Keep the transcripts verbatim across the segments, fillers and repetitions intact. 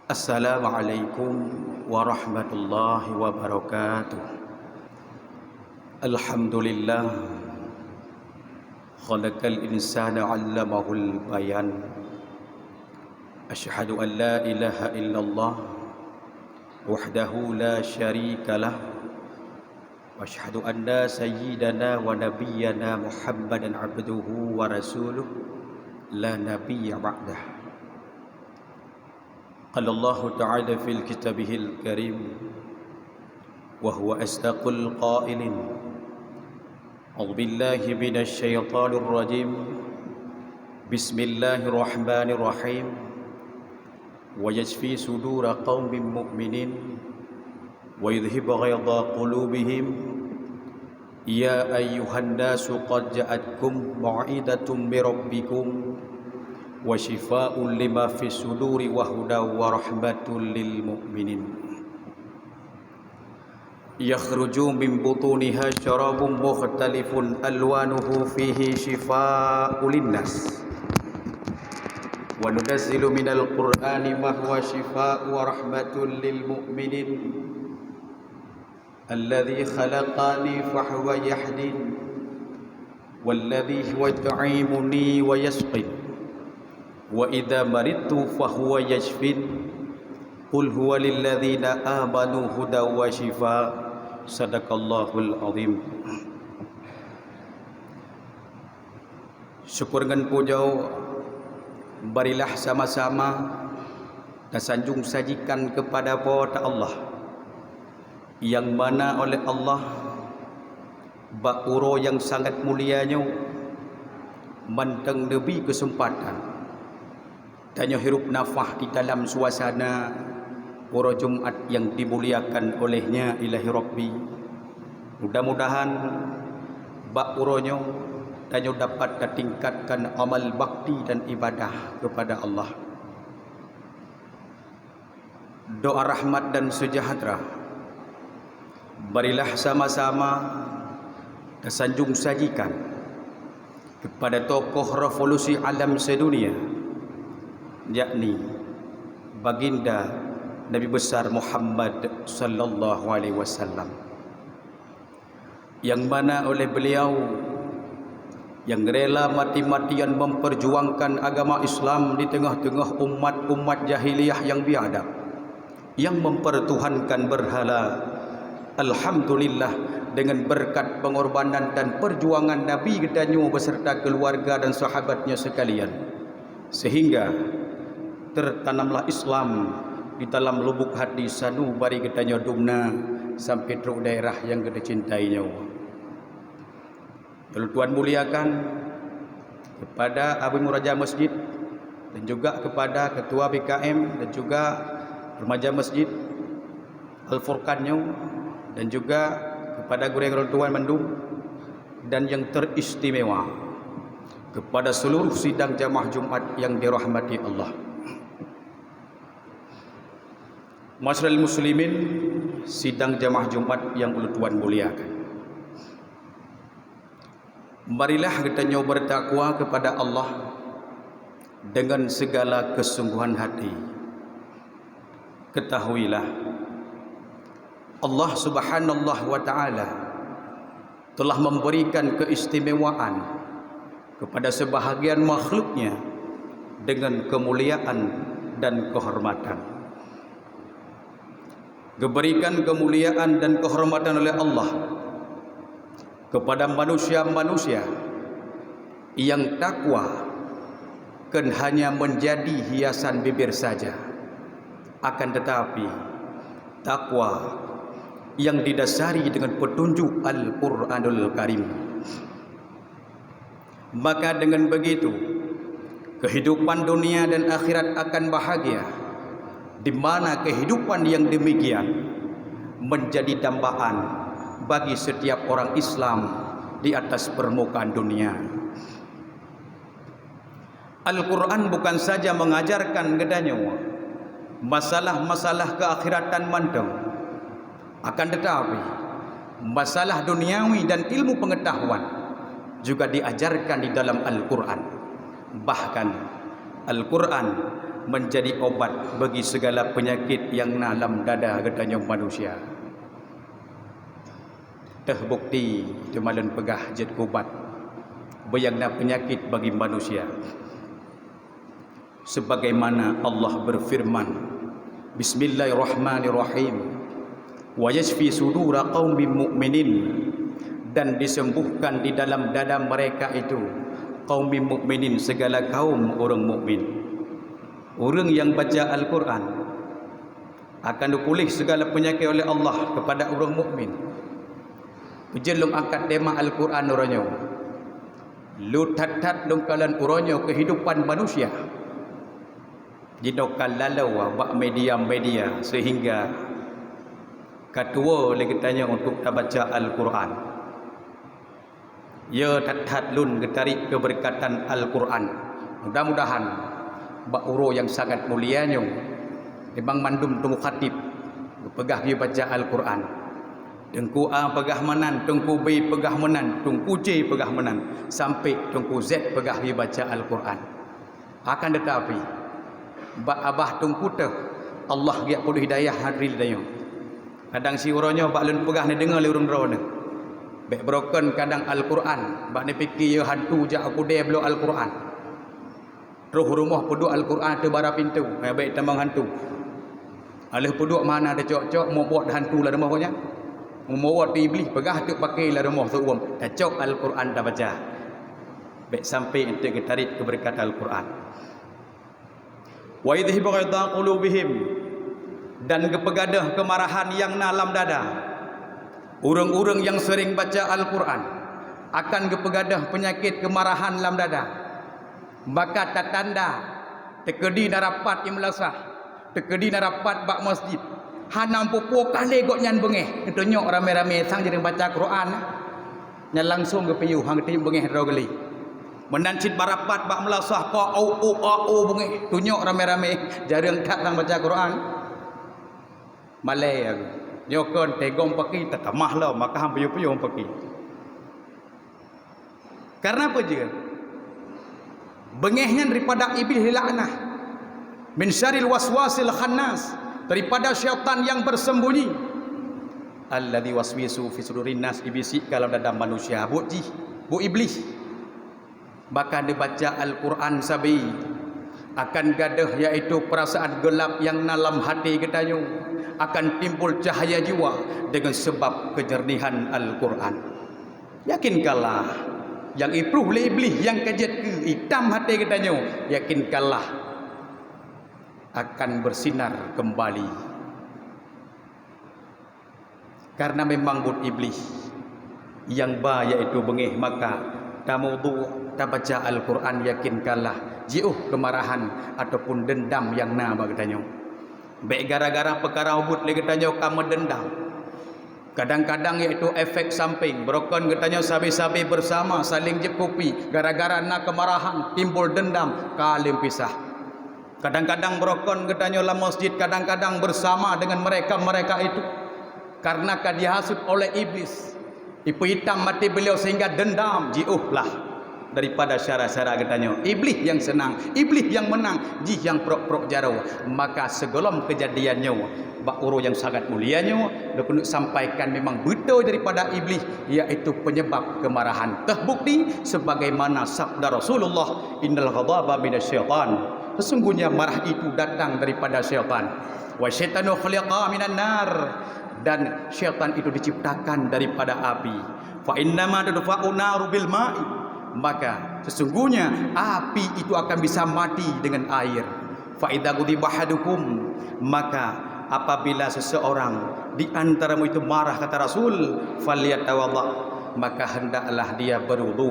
Assalamualaikum warahmatullahi wabarakatuh. Alhamdulillah, khalaqal insana 'allamahul bayan. Asyhadu an la ilaha illallah wahdahu la syarikalah, wa asyhadu anna sayyidana wa nabiyyana Muhammadan abduhu wa rasuluh, la nabiyya ba'dah. Qala Allahu ta'ala fil kitabihil karim, wa huwa asdaqul qailin. A'udzu billahi minasy syaithanir rajim. Bismillahirrahmanirrahim. Wa yashfi sudura qaumin mu'minin, wa yudhhib ghaidha qulubihim. Ya ayyuhan nasu qad ja'atkum mau'izatun mir rabbikum wa syifaa'un lima fis suduri wa hudan wa rahmatun lil mu'minin. Yakhruju min butuniha syarabun mukhtalifun alwanuhu fihi syifaa'un linnas. Wa nunazzilu minal qur'ani ma huwa syifaa'un wa rahmatun lil mu'minin. Alladzi khalaqani fahuwa yahdin, walladzi huwa yut'imuni wa yasqin, wa idza maridtu fahuwa yashfin. Qul huwa lilladzina amanu hudan wa syifa. Sadaqallahul azim. Syukur ngon pujoe marilah sama-sama tasanjong sajikan keupada Po teu Allah, nyang mana oleh Allah bak uroe nyang sangat mulia nyoe mantong neubri keuseumpatan tanyoe hirup nafah di dalam suasana uroe Jumat nyang dimuliakan oleh-Nya, Ilahi Rabbi. Mudah-mudahan bak uroe nyoe tanyoe dapat tatingkatkan amal bakti dan ibadah keupada Allah. Doa rahmat dan seujahteura marilah sama-sama tasanjong sajikan keupada tokoh revolusi alam seudunia, yakni Baginda Nabi Besar Muhammad sallallahu alaihi wasallam, nyang mana oleh beliau nyang rela mati-matian memperjuangkan agama Islam di teungoh-teungoh umat-umat jahiliyah nyang biadab, nyang mempertuhankan berhala. Alhamdulillah, dengan berkat pengorbanan dan perjuangan Nabi geutanyoe beserta keluarga dan sahabatnya sekalian, sehingga tertanamlah Islam di dalam lubuk hati sanubari geutanyoe dumna sampai trok daerah nyang geutanyoe cintai nyoe. Ulôn tuan muliakan kepada Abu Muraja Masjid dan juga kepada Ketua B K M dan juga remaja Masjid Al-Furqan nyoe dan juga kepada gurée ulôn tuan mandum dan yang teristimewa kepada seluruh sidang jamaah Jumat yang dirahmati Allah. Masyarul muslimin, sidang jamaah Jumat yang ulôn tuan muliakan. Marilah geutanyoe bertakwa kepada Allah dengan segala kesungguhan hati. Ketahuilah, Allah Subhanahu wa Ta'ala telah memberikan keistimewaan kepada sebahagian makhluk-Nya dengan kemuliaan dan kehormatan. Geuberikan kemuliaan dan kehormatan oleh Allah kepada manusia-manusia yang takwa kon hanya menjadi hiasan bibir saja, akan tetapi takwa yang didasari dengan petunjuk Al-Quranul Karim. Maka dengan begitu, kehidupan dunia dan akhirat akan bahagia, di mana kehidupan yang demikian menjadi dambaan bagi setiap orang Islam di atas permukaan dunia. Al-Quran bukan saja mengajarkan geutanyoe masalah-masalah keakhiratan mantong, akan tetapi masalah duniawi dan ilmu pengetahuan juga diajarkan di dalam Al-Quran. Bahkan Al-Quran menjadi obat bagi segala penyakit yang na lam dada geutanyoe manusia. Teuh bukti teuma lôn peugah jeuet keu ubat beu nyang na peunyakét bagi manusia. Sebagaimana Allah berfirman, "Bismillahirrahmanirrahim. Wa yashfi sudura qaumin mu'minin," dan disembuhkan di dalam dada mereka itu, qaumin mu'minin, segala kaum ureuëng mukmin. Ureuëng nyang baca Al-Quran akan dipuléh segala penyakit oleh Allah kepada ureuëng mukmin. Peujeuet lôn angkat tema Al-Quran uroe nyoe. Lôn that-that lôn kalon uroe nyoe kehidupan manusia jinoe ka laloe bak media-media sehingga ka tuwoe lé geutanyoe untuk tabaca Al-Quran. Ya, that-that lôn geutarék keubeureukatan Al-Quran. Mudah-mudahan bak uroe nyang sangat mulia nyoe, memang mandum teungku khatib geupeugah geubaca Al-Quran. Teungku A peugah meunan, teungku B peugah meunan, teungku C peugah meunan, sampai teungku Z peugah geubaca Al-Quran. Akan tetapi, bak babah teungku teuh, Allah geujak peudeuh hidayah hadirin tanyoe. Kadang siuroe nyoe bak lôn peugah neudeungoe lé ureuëng droeneuh. Bék beurokon kadang Al-Quran, bak neupike yôh hantu jak u keudè bloe Al-Quran. Troh rumoh peuduek Al-Quran ateueh bara pintoe, bék tamong hantu. Aleuh peuduek mana teucok-cok, mubuet hantu lam rumoh gobnyan. Mubuet iblih peugah teuk paké lam rumoh seuuem, tacok Al-Quran tabaca. Bék sampai eunteuk geutarék keubeureukatan Al-Quran. "Wa yudhhiba ghaidha qulubihim," dan geupeugadôh keumarahan nyang na lam dada. Ureuëng-ureuëng nyang seuring baca Al-Quran akan geupeugadôh peunyakét keumarahan lam dada. Maka tatanda teukeudi na rapat i meulasah, teukeudi na rapat bak masjid, hana meupeue-peue ka lé gobnyan beungéh, neutunyok ramé-ramé sang jeuet baca Quran. Nyan langsong geupiôh, han geuteubiet beungéh droe geulé. Meunan cit bak rapat bak meulasah, ka au, au, au, au beungéh, tunyok ramé-ramé, jareueng that sang baca Quran. Malée aku. Nyoe kon tegom paki, tatamah lom, maka han piôh-piôh paki. Karena apa jeuet? Beungéh nyan daripada iblih laknah. Min syarril waswasil khannas, daripada syaitan yang bersembunyi. Alladzi waswisu fi sudurin nas, ibisi ka lam dada manusia, buet jih, buet iblih. Maka neubaca Al-Quran sabe akan gadôh, yaitu peurasaan geulab nyang na lam até geutanyoe, akan timbul cahya jiwa deungon seubab keujeurnihan Al-Quran. Yakinkanlah, nyang ipruh lé iblih nyang ka jeuet keu itam até geutanyoe, yakinkanlah akan bersinar kembali. Karena memang buet iblih nyang ba yaitu beungéh, maka tamudhu, tabaca Al-Quran, yakinkanlah jiôh keumarahan ataupun deundam nyang na bak geutanyoe. Bék gara-gara peukara buet lé geutanyoe ka meudendam. Kadang-kadang yaitu efek samping, beurokon geutanyoe sabe-sabe bersama saling jép kupi, gara-gara na keumarahan timbul deundam ka lheueh pisah. Kadang-kadang beurokon geutanyoe lam masjid, kadang-kadang bersama dengan mereka-mereka itu. Karena ka dihasut oleh iblis, ipeuitam até beliau sehingga dendam jiôh lah daripada syara-syara geutanyoe. Iblih nyang seunang, iblih nyang meunang, jih nyang prok-prok jaroe. Maka sigohlom keujadian nyoe, bak uroe nyang sangat mulia nyoe, lôn keuneuk sampaikan memang beutôi daripada iblih, yaitu penyebab keumarahan. Teubukti sebagaimana sabda Rasulullah, "Innal ghadaba minasyaitan." Sesungguhnya marah itu datang daripada syaitan. "Wa syaitanu khuliqa minan nar." Dan syaitan itu diciptakan daripada api. "Fa innama tudfa'u naru bil ma'i." Maka sesungguhnya api itu akan bisa mati dengan air. "Fa idza ghadiba ahadukum," maka apabila seseorang di antaramu itu marah, kata Rasul, "falyatawadda," maka hendaklah dia berwudu.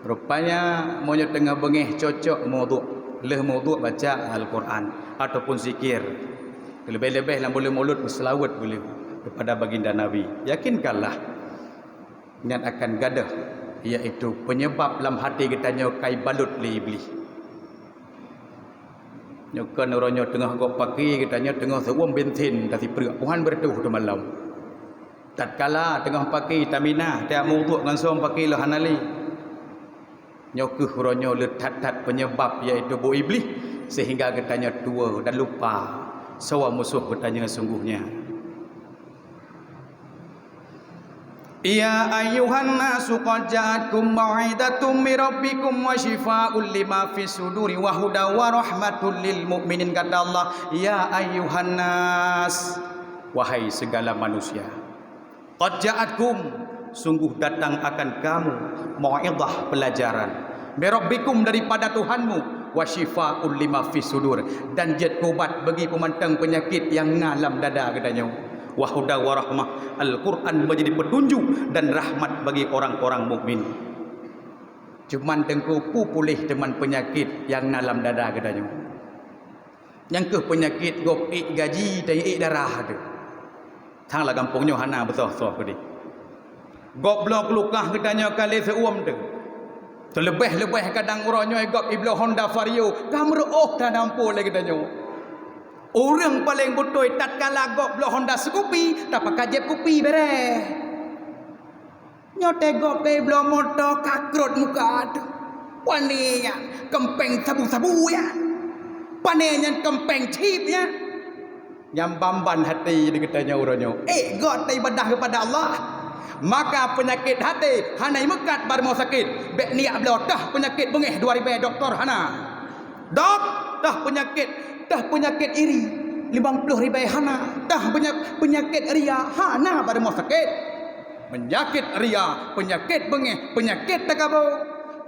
Rupanya, meunyoe teungoh beungéh cocok meuwudu, lheueh meuwudu baca Al-Quran ataupun zikir. Leubeh-leubeh lam buleuen Maulud, beuseulaweuet beuleuen keupada baginda Nabi. Yakinkanlah, nyan akan gadôh, yaitu penyebab lam até geutanyoe ka ibalot lé iblih. Nyoe kon uroe nyoe teungoh gob paki, geutanyoe teungoh seuuem bensin tasipreuk, puhan beureutoh teuma lom. Tatkala teungoh paki taminah, tajak meuwudu ngon song paki lom hana lé. Nyoe kheueh uroe nyoe le that-that penyebab, yaitu buet iblih, Sehingga geutanyoe tuwoe dan lupa soe musoh geutanyoe sunggohnya. Ya ayyuhan nasu qad ja'atkum mau'izatun mir rabbikum wa syifaa'un lima fis suduri wa hudan wa rahmatul lil mu'minin, kata Allah, "Ya ayyuhan nas, wahai segala manusia, qad ja'atkum, sungguh datang akan kamu, mau'izah, pelajaran, mir rabbikum, daripada Tuhanmu, wa syifaa'un lima fis sudur, dan jeuet ubat bagi peumantong peunyakit nyang na lam dada geutanyoe." Wa hudan wa rahmah, Al-Quran menjadi petunjuk dan rahmat bagi orang-orang mukmin. Cuman teungku, peue puléh teuma peunyakit nyang na lam dada geutanyoe. Nyang kheueh peunyakit gob ék gaji dan ék darah teuh. Thang lam gampông nyoe hana beusoh-soh keudéh. Gob bloe keulukah geutanyoe ka lé seu-uem teuh. Teuleubeh-leubeh kadang uroe nyoe gob ibloe Honda Vario, ka meureuoh that na amphon lé geutanyoe. Ureuëng paleng beutôi tatkala gob bloe Honda Scoopy, tapaka jieb kupi bereh. Nyoe teuh gob ka ibloe moto, ka krot muka teuh. Pane nyan keumpeng sabu-sabu nyan. Pane nyan keumpeng chip nyan. Nyang ban-ban até di geutanyoe uroe nyoe. Ék göt taibadah keupada Allah. Maka peunyakét até hana imeukat bak rumoh sakét. Bék niyak bloe teuh peunyakét beungéh dua ribèe dokto hana. Dok, teuh peunyakét, teuh peunyakét iri limong ploh ribèe hana. Teuh peunya-, peunyakét ria hana bak rumoh sakét. Peunyakét ria, peunyakét beungéh, peunyakét takabô.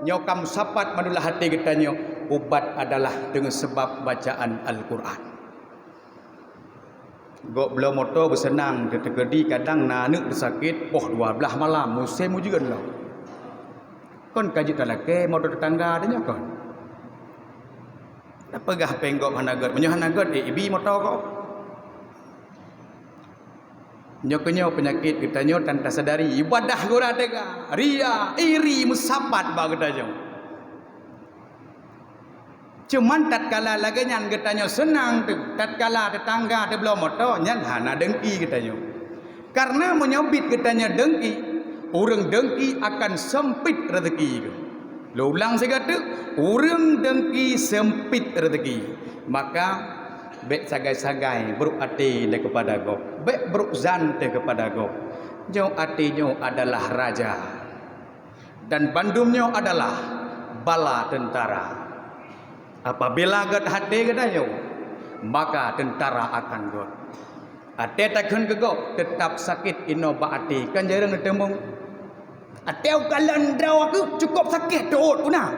Nyoe ka meusapat mandum lam até geutanyoe, ubat adalah deungon seubab bacaan Al-Quran. Gob bloe moto beuseunang, teukeudi kadang na aneuk sakét poh dua blaih malam, musém ujeuen lom. Kon ka jeuet talakée moto teutangga tanyoe kon. Tapeugah péng gob hana göt, meunyoe hana göt, ék ibi moto gob. Nyoe keunyoe peunyakét geutanyoe tan tasadari, ibadah gura teuga, ria, iri meusapat bak geutanyoe. Cuman tatkala lagée nyan geutanyoe seunang teuh, tatkala teutangga teubloe moto, nyan hana deungki geutanyoe. Kareuna meunyoe biet geutanyoe deungki, ureuëng deungki akan seumpit reuzeuki geuh. Lôn ulang sigoe teuk, ureuëng deungki seumpit reuzeuki. Maka, bék sagai-sagai brok até lé keupada gob, bék brok zan teuh keupada gob. Nyoe até nyoe adalah raja. Dan bandum nyoe adalah bala teuntara. Apabila göt até geutanyoe, maka teuntara akan göt. Até takheun keu gob, teutab sakét inoe bak até, kan jareueng neuteumeung. Até ukalon droe keuh cukôp sakét teuôt puna.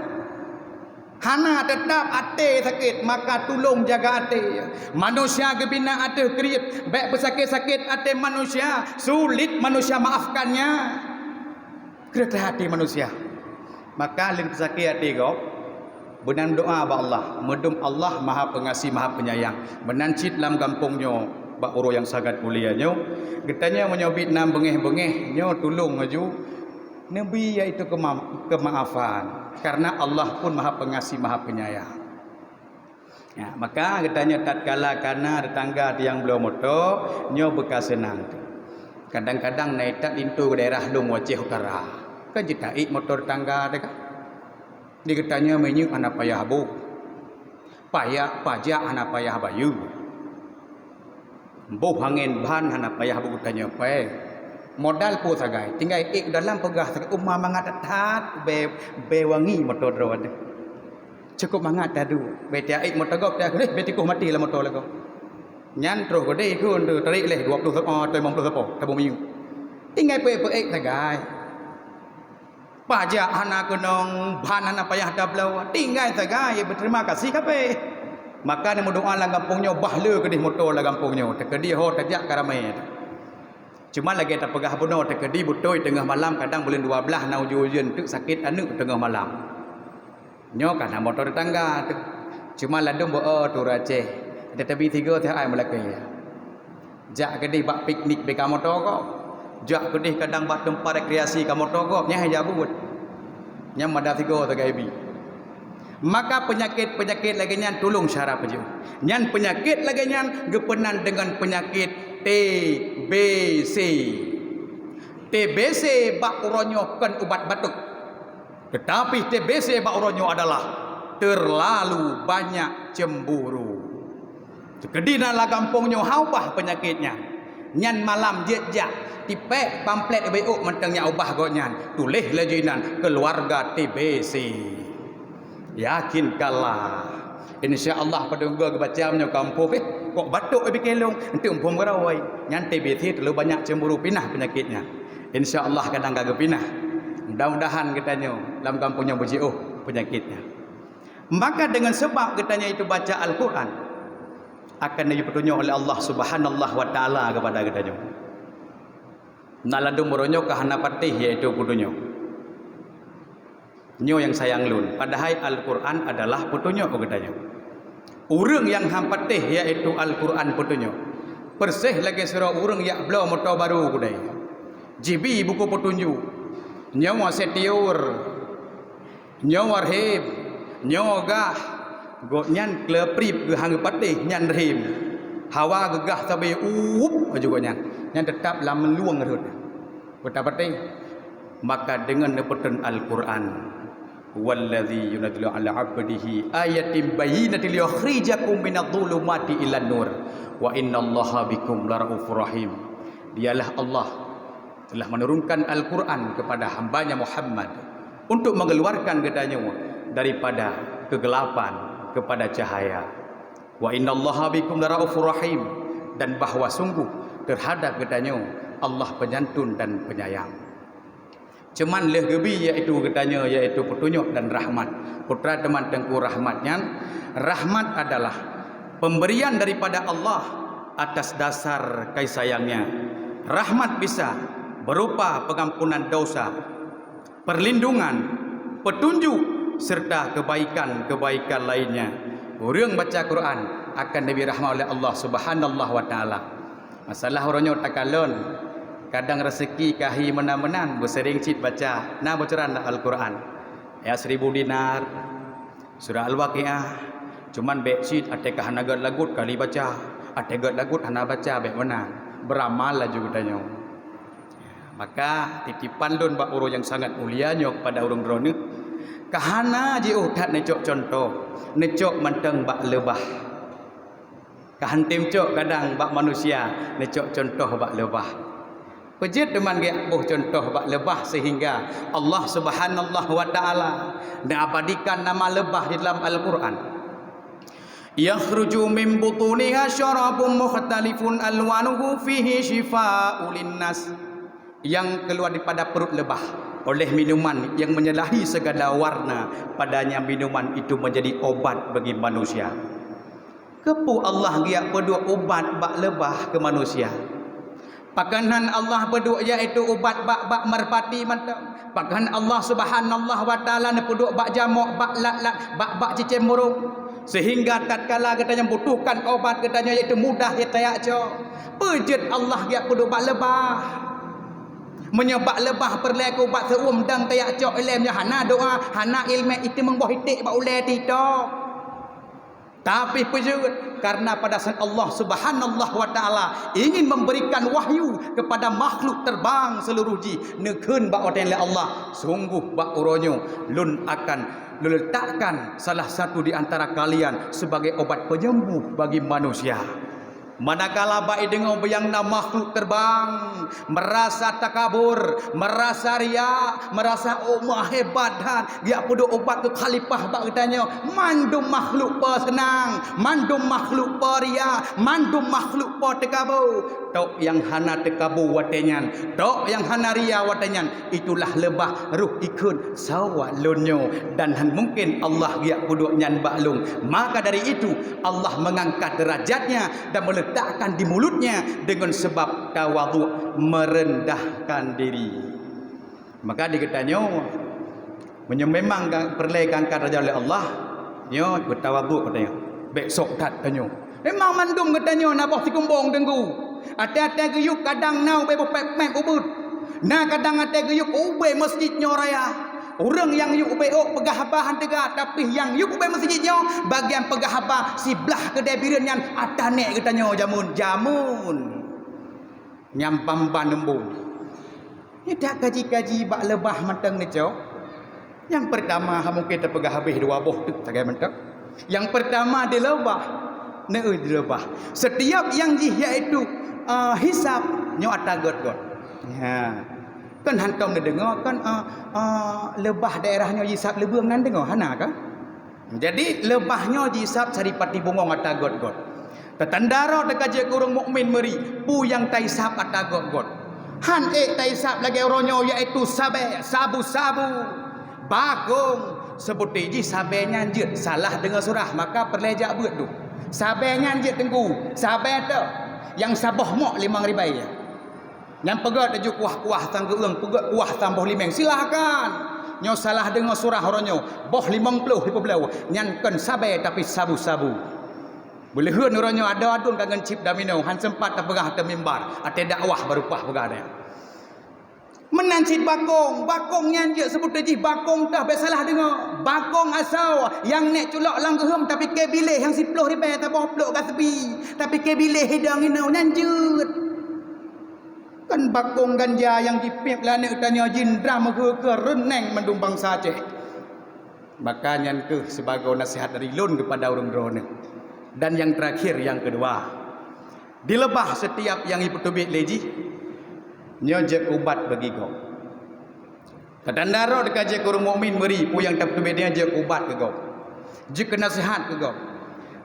Hana, teutab até sakét, maka tulông jaga até. Manusia geubina ateueh kriet, bék beusakét-sakét até manusia, sulit manusia maafkannya. Kreueh teuh até manusia. Maka lheueh sakét até gob, beunan doá bak Allah. Meudum Allah Maha Peungasih, Maha Peunyayang. Meunan cit lam gampông nyoe, bak uroe nyang sangat mulia nyoe, geutanyoe meunyoe biet na beungéh-beungéh, nyoe tulông laju neubi, yaitu keuma-, keumaafan. Kareuna Allah pun Maha Peungasih, Maha Peunyayang. Ya, maka geutanyoe tatkala kana teutangga nyang bloe moto, nyoe beuka seunang teuh. Kadang-kadang na that linto daerah lôn u Aceh Utara. Kan jeuet taék moto teutangga teuh ka. Di geutanyoe minyeuk hana payah boh. Payah pajak hana payah bayeue. Boh angén ban hana payah beu geutanyoe pée. Modal peue sagai, tinggai ék dalam peugah sagai uma mangat that, bée, bée wangi moto droe teuh. Cukôp mangat tadu, bée tiak ék moto gob, tiak ék bée tikoh maté lam moto lagoe. Nyan troh keudeh ikheun teuh, tarék lé dua ploh sapo atau limong ploh sapo, tabông minyeuk. Tinggai peuék-peuék sagai. Pajak hana keunong, ban hana payah tabloe, tinggai sagai beuterima kasih kabeh. Maka neumeudoá lam gampông nyoe, bah le keudeh moto lam gampông nyoe, teukeudi ho tajak ka ramé. Cuma lagée tapeugah bunoe, teukeudi beutôi teungoh malam, kadang buleuen dua blaih na ujeuen-ujeuen teuk sakét aneuk teungoh malam. Nyoe ka na moto teutangga teuh. Cuma ladôm beu-o tu ureuëng Aceh, teutabih sigoe teuh ai meulakée. Jak keudeh bak piknik beu ka moto gob. Jak keudeh kadang bak teumpat rekreasi ka moto gob, nyan hai jak buet. Nyan mada sigoe sagai bi. Maka peunyakét-peunyakét lagée nyan tulông syara peujeuet. Nyan peunyakét lagée nyan geupeunan deungon peunyakét T B C. T B C bak uroe nyoe kon ubat batuk. Teutapi T B C bak uroe nyoe adalah Terlalu banyak cemburu. Keudina lam gampông nyoe hana ubah peunyakét nyan. Nyan malam jeuet jak, tipék pamflet B O mantong nyang ubah gobnyan, tuléh laju inan keuluwarga T B C. Yakinkanlah. Insya Allah padum goe geubaca meunyoe kampôh, eh, kok batuk eh, bikélong, enteuk muphom geurawai. Nyan T B C, terlalu banyak cemburu, pinah peunyakét nyan. Insya Allah kadang ka geupinah. Mudah-mudahan geutanyoe lam gampông nyoe beujiôh peunyakét nyan. Maka dengan sebab geutanyoe itu baca Al-Quran, akan diberi petunjuk oleh Allah Subhanahu wa Taala kepada geutanyoe. Na ladum uroe nyoe ka hana patéh, yaitu petunjuk. Nyoe nyang sayang lôn, padahai Al-Quran adalah petunjuk bak geutanyoe. Ureuëng nyang hana patéh, yaitu Al-Quran petunjuk, persis lagée sidroe ureuëng jak bloe moto barô keudéh. Jibi buku petunjuk, nyoe setiur, nyoe rhem, nyoe gah, gobnyan kleuprip geuh hana geupatéh nyan rhem. Hawa geugah sabe, up, laju gobnyan. Nyan teutap lam lueng rhot. Peue tapatéh? Maka deungon neupeutrön Al-Quran, "Huwallazi yunazzilu 'ala 'abdihi ayatin bayyinatin liyukhrijakum minadh-dhulumati ilan nur, wa innallaha bikum laraufur rahim." Dialah Allah telah menurunkan Al-Quran kepada hamba-Nya Muhammad untuk mengeluarkan geutanyoe daripada kegelapan kepada cahaya. "Wa innallaha bikum laraufur rahim," dan bahwa sungguh terhadap geutanyoe Allah penyantun dan penyayang. Cuman lheueh geubi, yaitu geutanyoe, yaitu petunjuk dan rahmat. Peue teuma Teungku rahmat nyan? Rahmat adalah pemberian daripada Allah atas dasar kasih sayang-Nya. Rahmat bisa berupa pengampunan dosa, perlindungan, petunjuk, serta kebaikan-kebaikan lainnya. Ureuëng baca Quran akan diberi rahmat oleh Allah Subhanahu wa Taala. Masalah uroe nyoe takalon, kadang rezeki ka hi meunan-meunan, beuseuring cit baca, na bocoran lam Al-Quran. Ayat seribu dinar, surah Al-Waqiah, cuman bék cit, até ka hana gét lagut kali baca, até gét lagut hana baca, bék meunan. Beuramal laju geutanyoe. Maka titipan lôn bak uroe nyang sangat mulia nyoe kepada ureuëng droeneueh, ka hana jiôh that neucok cuntoh, neucok mantong bak leubah. Ka han tem cok kadang bak manusia, neucok cuntoh bak leubah. Peue jeuet teuma geuboh cuntoh bak leubah sehingga Allah Subhanahu wa Taala neuabadikan nama leubah di dalam Al-Quran. "Yakhruju min butuniha syarabun mukhtalifun alwanuhu fihi syifa'u linnas." Yang keluar daripada perut lebah oleh minuman yang menyalahi segala warna, padanya minuman itu menjadi obat bagi manusia. Keupeue Allah geujak peuduek ubat bak lebah keu manusia? Pakon hana Allah peuduek yaitu ubat bak, bak merpati mantong? Pakon Allah Subhanahu wa Taala neupeuduek bak jamok, bak lat-lat, bak, bak cicém burông? Sehingga tatkala geutanyoe butuhkan obat geutanyoe yaitu mudah tajak cok. Peue jeuet Allah geujak peuduek bak lebah? Meunyoe bak lebah peureulée keu ubat seuuem dang tajak cok ilée, meunyoe hana doa, hana iéleumé, itu meuboh iték bak ulée titôk. Tapi peue jeuet, karena pada saat Allah Subhanahu wa Taala ingin memberikan wahyu kepada makhluk terbang seluruh jih, neukheun bak watée lé Allah, "Sungguh bak uroe nyoe Lôn akan Lôn letakkan salah satu di antara kalian sebagai obat penyembuh bagi manusia." Manakala bak ideungoe bak nyang na makhluk terbang, merasa takabur, merasa riya, merasa, "Oh, meuhebat that, geujak peuduek ubat keu khalifah bak geutanyoe." Mandum makhluk po seunang, mandum makhluk po riya, mandum makhluk po teukabu. Tok nyang hana teukabu watée nyan, tok nyang hana riya watée nyan, itulah lebah roh ikheun sawa lôn nyoe, dan han mungken Allah geujak peuduek nyan bak lôn. Maka dari itu, Allah mengangkat derajatnya dan meletakkan di mulutnya dengan sebab tawaduk, merendahkan diri. Maka di geutanyoe, meunyoe memang ga-, peureulée geuangkat derajat oleh Allah, nyoe beutawaduk geutanyoe. Bék sok that tanyoe. Memang mandum geutanyoe na boh sikumbong teungku. Até-até geuyueb kadang na ubé boh pép-pép ubeut. Na kadang até geuyueb ubé meuseujid nyoe raya. Ureuëng nyang yueb ubé ôk peugah haba han teuga, tapi nyang yueb ubé meuseujid nyoe bagian peugah haba siblah keudée bireuen nyan ata nék geutanyoe jameun-jameun. Nyang ban-ban eumbông. Nyoe dak kaji-kaji bak lebah mantong neucok. Nyang peurtama, ha, mungken tapeugah habéh dua boh teuk sagai mantong. Nyang peurtama dileubah, neu dileubah. Setiap nyang jih yaitu, eh, hisab nyoe ata göt-göt. Ha. Kan hantom neudeungoe kan, eh, eh, leubah daerah nyoe jisab leubeung nan deungoe, hana kan? Jadi leubah nyoe jisab saripati bungöng ata göt-göt. Tatanda droe teuka jeuet keu ureuëng mukmin meuri, peue nyang taisab ata göt-göt. Han ék taisab lagée uroe nyoe, yaitu sabé, sabu-sabu, bakong. Seubuti jih sabé nyan jeuet salah deungoe surah, maka peureulée jak beuet duek. Sabé nyan jeuet teungku, sabé teuh nyang saboh mok limong ribée. Nyang peugöt laju kuah-kuah sang geueueng, peugöt kuah sang boh limeng, silahkan. Nyoe salah deungoe surah uroe nyoe, boh limong ploh ipeubloe, nyan kon sabé tapi sabu-sabu. Beuleuheun uroe nyoe adoe aduen ka ngon chip domino, han seumpat tapeugah ateueh mimbar, ateueh dakwah baru paih peugah nyan. Meunan cit bakong, bakong nyan jeuet seubuti jih bakong teuh, bék salah deungoe. Bakong asoe nyang nék culok lam geuheuem tapike biléh, nyang siploh ribée saboh plôk gaseubi tapike biléh hidong inoe, nyan jeuet. Kan bakong ganja nyang jipiep lé aneuk tanyoe jindram meukeue-keue reuneng mandum bansa Aceh. Maka nyan kheueh sibagoe naseuhat dari lôn keupada ureuëng droeneuh. Dan nyang teurakhir, nyang keudua, dileubah setiap nyang jipeuteubiet lé jih, nyoe jeuet ubat bagi gob. Tatanda droe teuka jeuet keu ureuëng mukmin meuri, peue nyang tapeuteubiet nyan jeuet ubat keu gob, jeuet keu naseuhat keu gob.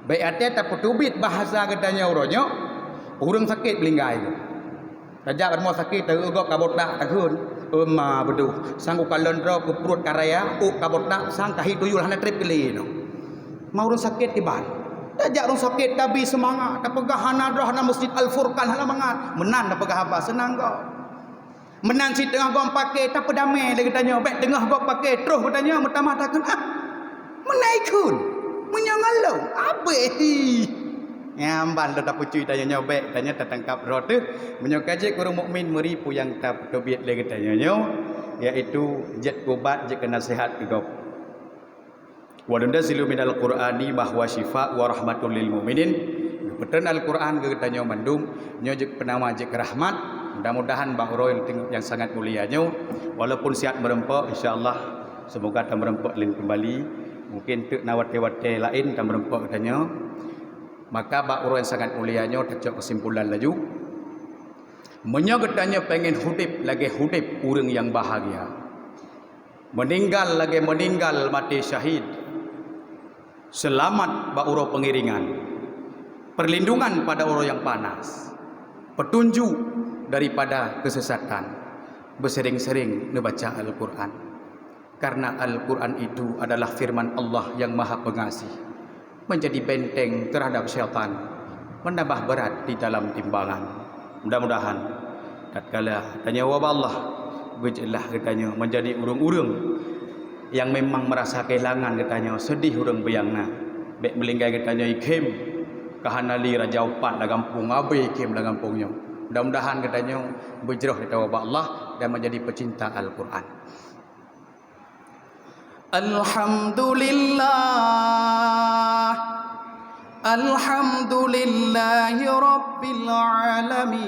Bék até tapeuteubiet bahasa geutanyoe uroe nyoe, ureuëng sakét beulinggai gob. Tajak rumoh sakét, taeu gob ka botak takheun, "Euma beudôh, sang ukalon droe keu pruet ka raya, ôk ka botak, sang ka hi tuyul hana treb keu lé nyoe." Ma ureuëng sakét kiban. Tajak ureuëng sakét tabi seumangat, tapeugah hana droe hana meuseujid Al-Furqan hana mangat, meunan tapeugah haba seunang gob. Meunan cit teungoh gob paké tapeudamé lé geutanyoe, bék teungoh gob paké troh geutanyoe meutamah takheun, "Ah, meunan kheun, meunyoe ngon lôn, abéh hi." Nyan ban lôn tapucui tanyoe nyoe bék, tanyoe tatangkab droe teuh. Meunyoe ka jeuet keu ureuëng mukmin meuri peue nyang tapeuteubiet lé geutanyoe nyoe, yaitu jeuet keu ubat, jeuet keu naseuhat keu gob. "Wa nunazzilu minal Qur'ani ma huwa syifa wa rahmatul lil mu'minin." Geupeutreun Al-Qur'an keu geutanyoe mandum, nyoe jeuet peunama jeuet keu rahmat. Mudah-mudahan bak uroe nyang sangat mulia nyoe, walaupun siat meureumpok, insya Allah, semoga tameureumpok laén keumbali. Mungken teuk na watée-watée laén tameureumpok geutanyoe. Maka bak uroe nyang sangat mulia nyoe tacok keusimpulan laju. Meunyoe geutanyoe pengen udeb lagée udeb ureuëng nyang bahagia, meuninggal lagée meuninggal maté syahid, seulamat bak uroe peungiringan, perlindungan pada uroe nyang panas, petunjuk daripada keusesatan, beuseuring-seuring neubaca Al-Qur'an. Karena Al-Qur'an itu adalah firman Allah yang Maha Pengasih, menjadi benteng terhadap syaitan, menambah berat di dalam timbangan. Mudah-mudahan tatkala tanyoe woe bak Allah, beujeuet lah geutanyoe menjadi ureuëng-ureuëng nyang memang merasa kehilangan geutanyoe, sedih ureuëng beu nyang na. Bék meulinggai geutanyoe ikhém, ka hana lé raja upat lam gampông, abéh ikhém lam gampông nyoe. Mudah-mudahan geutanyoe beujroh geutanyoe bak Allah dan menjadi pecinta Al-Qur'an. Alhamdulillah. Alhamdulillahi rabbil alamin.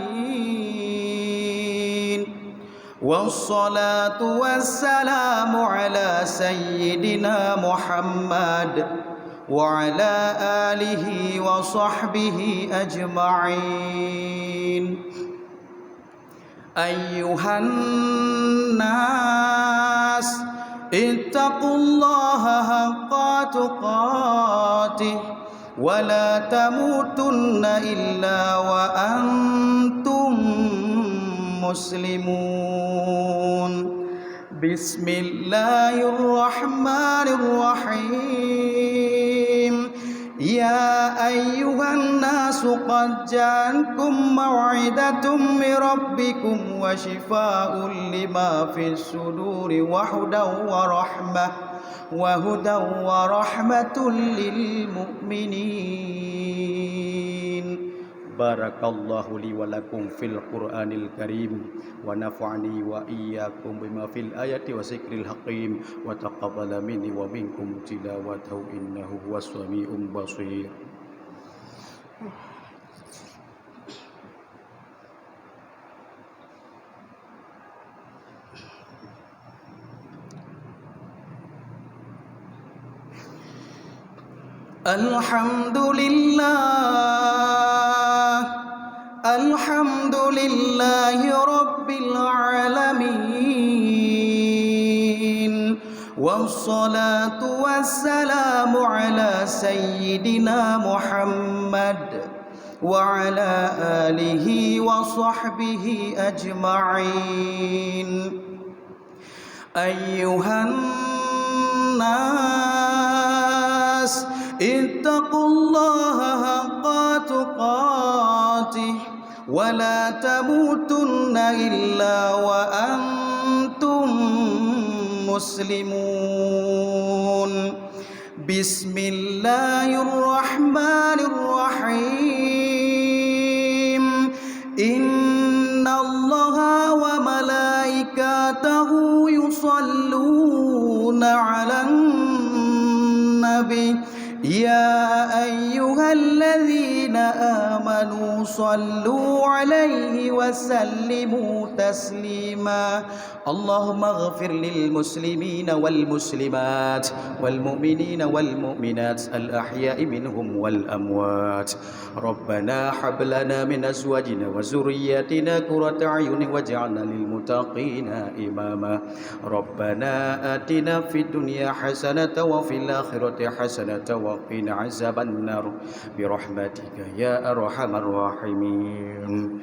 Wassalatu wassalamu ala sayyidina Muhammad wa ala alihi wa sahbihi ajma'in. أيها الناس اتقوا الله حق تقاته ولا تموتن إلا وأنتم مسلمون. بسم الله الرحمن الرحيم. يا أيها الناس قد جاءتكم موعظة من ربكم وشفاء لما في الصدور وهدى ورحمة، وهدى ورحمة للمؤمنين. بارك الله لي ولكم في القرآن الكريم، ونفعني وإياكم بما في الآيات والذكر الحكيم، وتقبل مني ومنكم تلاوته إنه هو السميع البصير. الحمد لله، الحمد لله رب العالمين، والصلاة والسلام على سيدنا محمد وعلى آله وصحبه أجمعين. أيها الناس، اتقوا الله حق تقاته ولا تموتن إلا وأنتم مسلمون. بسم الله الرحمن الرحيم. إن الله وملائكته يصلون على النبي، يا أيها الذين آمنوا صلوا عليه وسلموا تسليما. اللهم اغفر للمسلمين والمسلمات والمؤمنين والمؤمنات الأحياء منهم والأموات. ربنا هب لنا من أزواجنا وذرياتنا قرة أعين واجعلنا للمتقين إماما. ربنا آتنا في الدنيا حسنة وفي الآخرة حسنة وقنا عذاب النار برحمتك يا أرحم الراحمين.